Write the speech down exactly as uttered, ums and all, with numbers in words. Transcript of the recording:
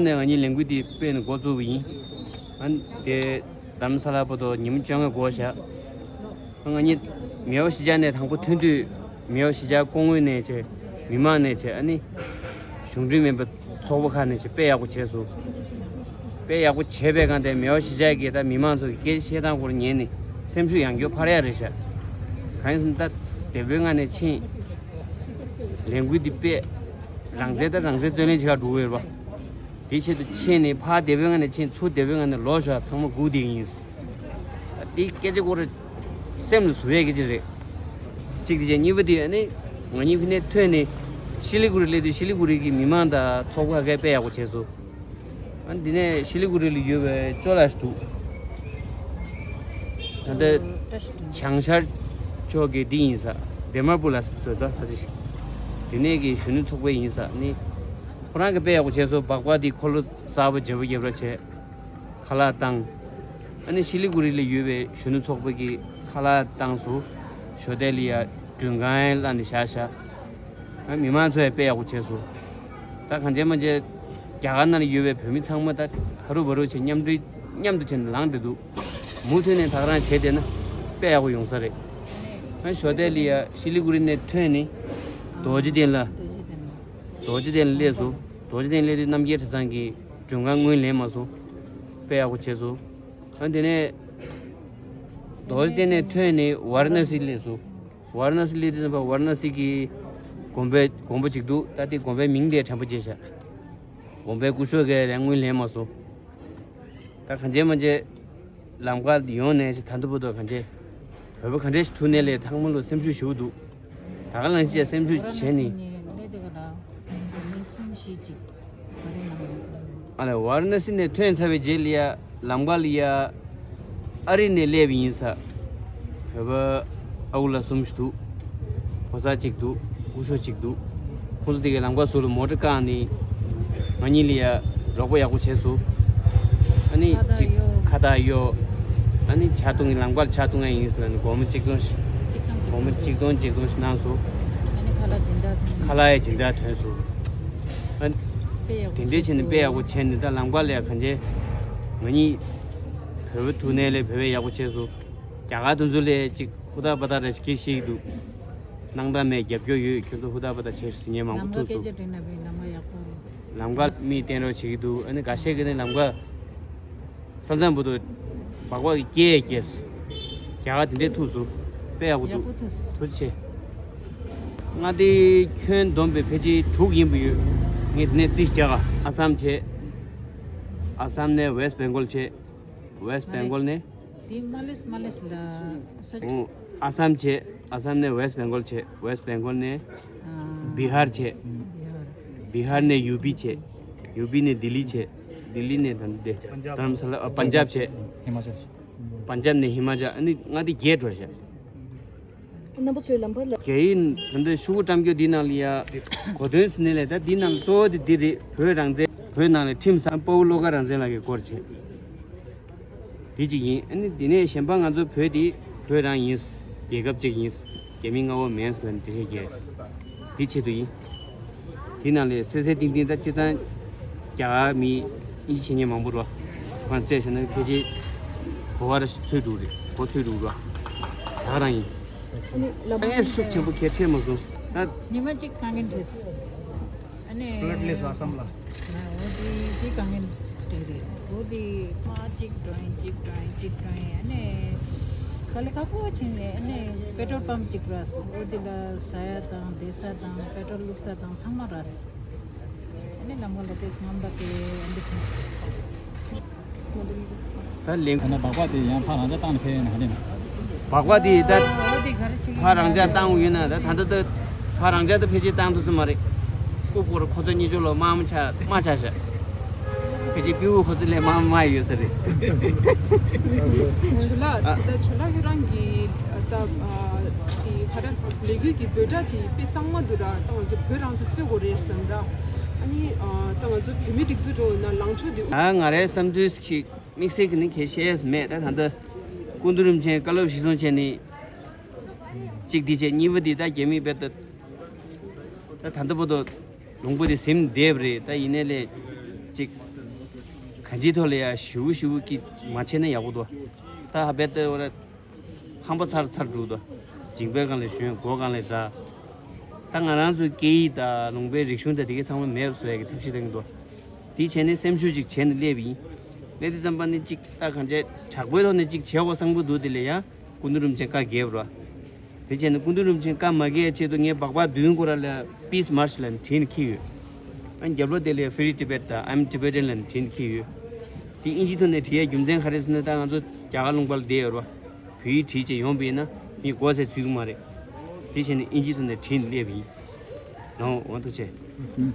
ནས་ང་གཉིས་ལས་འགུལ་འདི་སྤེལ་ནས་འགོ་བཙུགས་པ་ཡིན། ཨ་ནི་དེ་རྡ་རམ་ས་ལ་བར་དུ་ཉིན་མོ་བཅོ་ལྔ་འགོར་བཞག་ང་གཉིས་མེའོ་གཞིས་ཆགས་ནས་དང་པོ་ཐོན་དུས། མེའོ་གཞིས་ཆགས་ཀོང་ངོས་ནས་བྱས། མི་མང་ནས་བྱས། ཨ་ནི་གཞུང་འབྲེལ་མིན་པ་ཚོགས་པ་ཁག་ནས་བྱས་དཔེ་ཡག་པོ་བྱས་སོང་། དཔེ་ཡག་པོ་བྱས་པའི་སྒང་དེ་མེའོ་གཞིས་ཆགས་ཀྱི་ད་མི་མང་ཚོ་གི་སྐད་ཆ་བཤད་སྟངས་སྐོར་ཉན་ནས་སེམས་ཤུགས་ཡང་བསྐྱར་འཕར་ཡག་རེད་ཤག་གང་ཡིན་ཟེར་ན་ད་བདེ་པོའི་ངང་ནས་ཕྱིན། ལས་འགུལ་འདི་སྤེལ། རང་བཙན་ད་རང་བཙན་རྩོད་ལེན་བྱེད་ག་འགྲོ་གི་ཡོད་རེད་པ། དེའི་ཆེད་དུ་ཕྱིན་ནས་ཕར་བདེ་པོའི་ངང་ནས་ཕྱིན། ཚུར་བདེ་པོའི་ངང་ནས་ལོག་ཤོག་ཚང་མ་སྒུག་བསྡད་ཀྱི་ཡིན། འདི་སྐད་ཆ་སྐོར་སེམས་ལ་ཟུག་ཡས་སྐད་ཆ་རེད། གཅིག་དེ་བྱས། གཉིས་པ་དེ་ཨ་ནི་ང་གཉིས་ཕ་ནས་ཐོན་ནས་ཤི་ལི་གུ་རི་སླེབས་དུས་ཤི་ལི་གུ་རི་གི་མི་མང་དང་ཚོགས་པ་ཁག་གིས་དཔེ་ཡག་པོ་བྱས་སོང་། ཨ་ནི་འདི་ནས་ཤི་ལི་གུ་རི་ལ་ཡོད་པའི་ཅོ་ལགས་ཤིག་འདུག་ད་ལྟ་བྱང་ཤར་ཕྱོགས་ཀྱི་འདི་ཡིན་ས། དེ་མར་པུ་ལ་སི་དོ་ད་ས་ཆ་ཞིག་དེ་ནས་ཀྱི་གཞོན་ནུ་ཚོགས་པ་ཡིན་ས་ནི། ཁོ་རང་གིས་དཔེ་ཡག་པོ་བྱས་སོང་། སྦག་སྦག་འདི་འཁོར་ལོ་གསར་པ་བརྗེ་པོ་རྒྱབ་ར་བྱས། ཁ་ལག་བཏང་། ཨ་ནི་ཤི་ལི་གུ་རི་ལ་ཡོད་པའི་གཞོན་ནུ་ཚོགས་པ་གིས་ཁ་ལག་བཏང་སོང་། ཞོ་ཏའི་ལི་ཡ་མགྲོན་ཁང་ལ་ནི་བཞག་བཞག་ཨ་མི་མང་ཚོ་ཡང་དཔེ་ཡག་པོ་བྱས་སོང་། ད་གང་བྱས་མ་བྱས་རྒྱ་གར་ནང་ལ་ཡོད་པའི་བོད་མི་ཚང་མ་ད་ཧ་རུ་བ་རུ་བྱས་མཉམ་འབྲེལ་མཉམ་དུ་བྱས་ནས་ལངས་བསྡད་འདུག་མུ་མཐུད་ནས་ད་ག་རང་བྱས་བསྡད་ན་དཔེ་ཡག་པོ་ཡོང་ས་རེད། ཨ་ཞོ་ཏའི་ལི་ཡ་ཤི་ལི་གུ་རི་ནས་ཐོན་ནས་རྡོ་རྗེ་གདན་ལ། རྡོ་རྗེ་གདན་ལ་སླེབས་སོང་། རྡོ་རྗེ་གདན་སླེབས་དུས་རྣམ་རྒྱལ་གྲྭ་ཚང་གི་མགྲོན་ཁང་དངུལ་ལེན་མ་སོང་། དཔེ་ཡག་པོ་བྱས་སོང་། ཨ་དེ་ནས་རྡོ་རྗེ་གདན་ནས་ཐོན་ནས་ཝཱ་ར་ཎ་སི་སླེབས་སོང་། ཝཱ་ར་ཎ་སི་སླེབས་དུས་ཙམ་པ་ཝཱ་ར་ཎ་སི་གི་དགོན་པའི་དགོན་པ་ཅིག་འདུག་ད་དེ་དགོན་པའི་མིང་དེ་དྲན་པ་བརྗེད་ཤག་དགོན་པའི་སྐུ་ཞབས་ཀྱིས་ཡང་དངུལ་ལེན་མ་སོང་། ད་གང་བྱས་མ་བྱས་ལམ་ཁ་ཡོང་ནས་ད་ལྟ་བར་དུ་གང་བྱས། བོད་པ་ག་འདྲས་ཐུག་ནས་ལས་ཚང་མ་ལ་སེམས་ཤུགས་ཞེ་པོ་འདུག་ད་ག་ལང་ཤེས་སེམས་ཤུགས་བྱས་ནས། ཨ་ལས་ཝཱ་ར་ཎ་སི་ནས་ཐོན་ཚར་བའི་རྗེས་ལ་ཡ་ལམ་ཁ་ལ་ཡ་ཨ་རི་ནས་སླེབས་པ་ཡིན་ས། བོད་པ་ཨ་ཁུ་ལགས་གསུམ་ཞིག་འདུག་ཕོ་གསར་གཅིག་འདུག་སྐུ་ཞབས་གཅིག་འདུག་ཁོང་ཚོ་དེ་གའི་ལམ་ཁ་ཟུར་ལ་མོ་ཊ་བཀག་ནས་ང་གཉིས་ལ་ཡ་རོགས་པ་ཡག་པོ་བྱས་སོང་། ཨ་ནི་ཁ་བཏགས་གཅིག་གཡོག་ཁ་བཏགས་གཡོག་ཨ་ནི་ཇ་འཐུང་གི་ལམ་ཁར་ཇ་འཐུང་ཡ་ཡིན་ཟེར་ནས་སྒོར་མོ་གཅིག་སྟོང་ཞིག་སྒོར་མོ་གཅིག་སྟོང་གཅིག་སྟོང་ཞིག་གནང་སོང་། ཨ་ནི་ཁ་ལག་སྦྱིན་བདག་ཐོན། ཁ་ལག་ཡ་སྦྱིན་བདག་ཐོན་སོང་། ཨ་དེ་འདྲའི་བྱས་ནས་དཔེ་ཡག་པོ་བྱས་ནས་ད་ལམ་ཁ་ལ་ཡ་གང་བྱས། ང་གཉིས་བོད་པ་ཐུག་ནས་ལས་བོད་པ་ཡག་པོ་བྱས་སོང་། རྒྱ་གར་དེ་ཚོ་ལས་ཅིག་ཧུར་ཐག་འབད་ཐག་རེ་ཞིག་བྱེད་ཤེས་ཀྱི་འདུག་སྣང་དག་མེད། རྒྱབ་སྐྱོར་ཡོད། ཁྱོད་ཚོ་ཧུར་ཐག་འབད་ཐག་བྱེད་ཟེར་མཁན་མང་པོ་ལམ་ཁ་ཐུག་སྐད་སོང་། ཆ་དྲིས་ན་བས་ལམ་ཁ་ཡག་པོ་རེད། ལམ་ཁ་མིས་བསྟན་རོགས་བྱེད་ཀྱི་འདུག་ཨ་ནི་འགའ་ཤས་ཀྱིས་ནི་ལམ་ཁ་ས་མཚམས་བར་དུ་སྦག་སྦག་གིས་བསྐྱལ་བསྐྱལ་སོང་། རྒྱ་གར་དེ་འདྲས་ཐུག་སོང་། དཔེ་ཡག་པོ་འདུག་ཡག་པོ་ཐུག་སོང་། ཐུགས་རྗེ་ཆེ། མངའ་སྡེ་ཁྱོན་བསྡོམས་པའི་ཕལ་ཆེར་དྲུག་ཡིན་པ་ཡོད། ངས་དེ་ནས་རྩིས་རྒྱག་ག་ཨ་སམ་བྱས། ཨ་སམ་ནས་ཝེསྟ་བེང་གོལ་བྱས། ཝེསྟ་བེང་གོལ་ནས། དེ་མ་ལེས་མ་ལེས་ལ་ས། ཨོ། ཨ་སམ་བྱས། ཨ་སམ་ནས་ཝེསྟ་བེང་གོལ་བྱས། ཝེསྟ་བེང་གོལ་ནས་ཨ། བི་ཧར་བྱས། བི་ཧར། བི་ཧར་ནས་ཡུ་པི་བྱས། ཡུ་པི་ནས་ལྡི་ལི་བྱས། ལྡི་ལི་ནས་ད་འདི་རྡ་རམ་ས་ལ། ཨ། པན་ཇབ་བྱས། ཧི་མ་ཅལ། པན་ཇབ་ནས་ཧི་མ་ཅལ། ཨ་ནི་མངའ་སྡེ་བརྒྱད་འགྲོ་བཞག་རྣམ་པ་ཚོའི་ལམ་བར་ལ། རྒྱ་ཡིག་ད་ལྟ་ཤོག་བུ་བཀྲམ་རྒྱུ་འདི་ནང་ལ་ཡ་གོ་དོན་ཟེར་ནས་ལས། ད་འདི་ནང་གཙོ་བོ་དེ་འདི་རེད། བོད་རང་བཙན། བོད་ནང་ལ་ཁྲིམས་བཟང་། དཔའ་བོ་བློ་དགའ་རང་བཙན་ལགས་ཀྱི་སྐོར་བྱས། དེ་གཅིག་ཡིན། ཨ་ནི་དེ་ནས་གཞན་པ་ང་ཚོ་བོད་འདི་བོད་རང་ཡིན། རྒྱལ་ཁབ་གཅིག་ཡིན། རྒྱ་མི་མངའ་འོག་མིན་ཟེར་ནས་འགྲེལ་བཤད་རྒྱག་དེ་ཆེད་དུ་ཡིན། དེ་ནང་ལས་གསལ་གསལ་ཏིང་ཏིང་ད་སྤྱིར་བཏང་རྒྱ་གར་མི་དབྱིན་ཇི་བཤད་མཁན་མང་པོ་རེད། ཁོང་བཅས་བྱས་ན་ཕལ་ཆེར་གོ་བ་ར་ཚོད་འགྲོ་རེད། གོ་ཚོད་འགྲོ་རེད། ད་ག་རང་ཡིན། ཨ་ནི་ལམ་ཨེ་ཤུགས་ཆེན་པོ་གལ་འཕྲད་མ་སོང་ད། ཉི་མ་གཅིག་གང་གིན་བྲིས། ཨ་ནི་ཕླེཊ་ལེས་ཨ་སམ་ལ། ཨོ་དེ་དེ་གང་གིན་བྲིས་རེད། ཨོ་དེ་མ་གཅིག་འགྲོ་ཡིན་གཅིག་འགྲོ་ཡིན་གཅིག་འགྲོ་ཡིན། ཨ་ནི་དཀའ་ལས་ཁག་པོ་ཕྱིན་ནས། ཨ་ནི་པེ་ཊོལ་པམ་གཅིག་ར། ཨོ་དེ་ལ་ཟ་ཡ་དང་བསྡད་ས་དང་པེ་ཊོལ་བླུགས་ས་དང་ཚང་མ་ར། ཨ་ནི་ལམ་ཁ་ལ་དེ་སྔོན་པ་དེ་ཨ་འདི་ཕྱིན། ད་ལན། ད་ནི་སྦག་སྦག་དེ་ཡང་ཕར་རང་འཇགས་བཏང་ནས་ཕེབས་ཡོད་ན་ག་རེ་ན། སྦག་སྦག་དེ་ད་ཕར་རང་འཇགས་བཏང་ཡོད་ན། ད་ད་ལྟ་ད་ཕར་རང་འཇགས་ད་ཕལ་ཆེར་བཏང་ཐུབ་ས་མ་རེད། རྐུབ་སྐོར་ཁོ་ཚོ་གཉིས་ཆོ་ལོ་དམག་མི་ཆགས་དམག་ཆགས་ཤག་ཕལ་ཆེར་པི་ཝུ་ཁོ་ཚོ་ལས་དམག་མི་མང་ཡོད་ས་རེད། ཇོ་ལགས། ད་ཇོ་ལགས་ཁྱོད་རང་གི་ད་དེ་ཕར་ལས་འགུལ་གྱི་འབོད་སྒྲ་དེ་དཔེ་གཙང་མ་འདུག་ར། ད་ང་ཚོ་བོད་རང་ཚོ་རྩོད་དགོས་རེད་བསམ་ར། ཨ་ནི་ད་ང་ཚོ་བོད་མི་སྒྲིག་འཛུགས་འགྲོ་ན་ལངས་ཕྱོགས་དེ། ད་ང་རའི་བསམ་ཚུལ་ཞིག་དམིགས་བསལ་གྱི་ནི་གལ་བཤད་མེད། ད་ད་ལྟ་སྐུ་མདུན་རིན་པོ་ཆེ་བཀའ་སློབ་གཞིར་བཟུང་བྱས་ནས་གཅིག་འདི་བྱས། གཉིས་པ་འདི་ད་རྒྱ་མི་དཔེ་ད་ད་ད་ལྟ་བར་དུ་ལུང་པ་འདི་ཟིན་བསྡད་པ་རེད། ད་ཡིན་ནའི་ལས་ ཅིག་གང་ཅིའི་ཐོག་ལ་ཡ་ཞུ་ཞུ་གི་མ་བྱས་ན་ཡག་པོ་འདུག་ད་ཧ་བེད་དེ་བ་ར་ཧམ་པ་ཚར་ཚར་འགྲོ་འདུག་སྦྱིན་པའི་སྒང་ལ་ཞོན། སྒོ་སྒང་ལ་འཛའ། ད་ང་རང་ཚོའི་སྐད་ཡིག་དང་ལུང་པའི་རིག་གཞུང་དང་དེ་གའི་ཚང་མ་མེད་པ་བཟོ་ཡ་གི་ཐབས་ཤེས་གཏང་གི་འདུག་དེ་བྱས་ནས་སེམས་ཤུགས་ཅིག་བྱས་ནས་སླེབས་ཡིན། སླེབས་དུས་ཙམ་པ་ནི་ཅིག་ད་གང་བྱས་དྲག་པོའི་ཐོག་ནས་ཅིག་བྱས་པ་བཟང་པོ་འདུག་དེ་ལས་ཡང་སྐུ་མདུན་རིན་པོ་ཆེ་བཀའ་རྒྱབ་རོགས། དེ་བྱས་ནས་སྐུ་མདུན་རིན་པོ་ཆེ་བཀའ་མ་རྒྱག་ཆེད་དུ་ངས་སྦག་སྦག་བདུན་སྐོར་ལ་Peace March ལ་བྲིས་ནས་འཁྱེར་ཡོད། ཨ་རྒྱབ་ལོགས་དེ་ལ་Free Tibet དང་I'm Tibetan ལ་བྲིས་ནས་འཁྱེར་ཡོད། དེ་ཨིན་ཇི་ཐོག་ནས་བྲིས་ཡ་རྒྱུ་མཚན་ག་རེ་ཟེར་ན། ད་ང་ཚོ་རྒྱ་གར་ལུང་པ་ལ་བསྡད་ཡོད་རེད་བ། བོད་ཡིག་བྲིས་བྱས་ཡོང་པ་ཡིན་ན་མི་མགོ་ཟས་ཚུད་ཀྱི་མ་རེད། དེ་བྱས་ནས་ཨིན་ཇི་ཐོག་ནས་བྲིས་ནས་སླེབས་ཡིན། ལགས་འོང་། ཐུགས་རྗེ་ཆེ།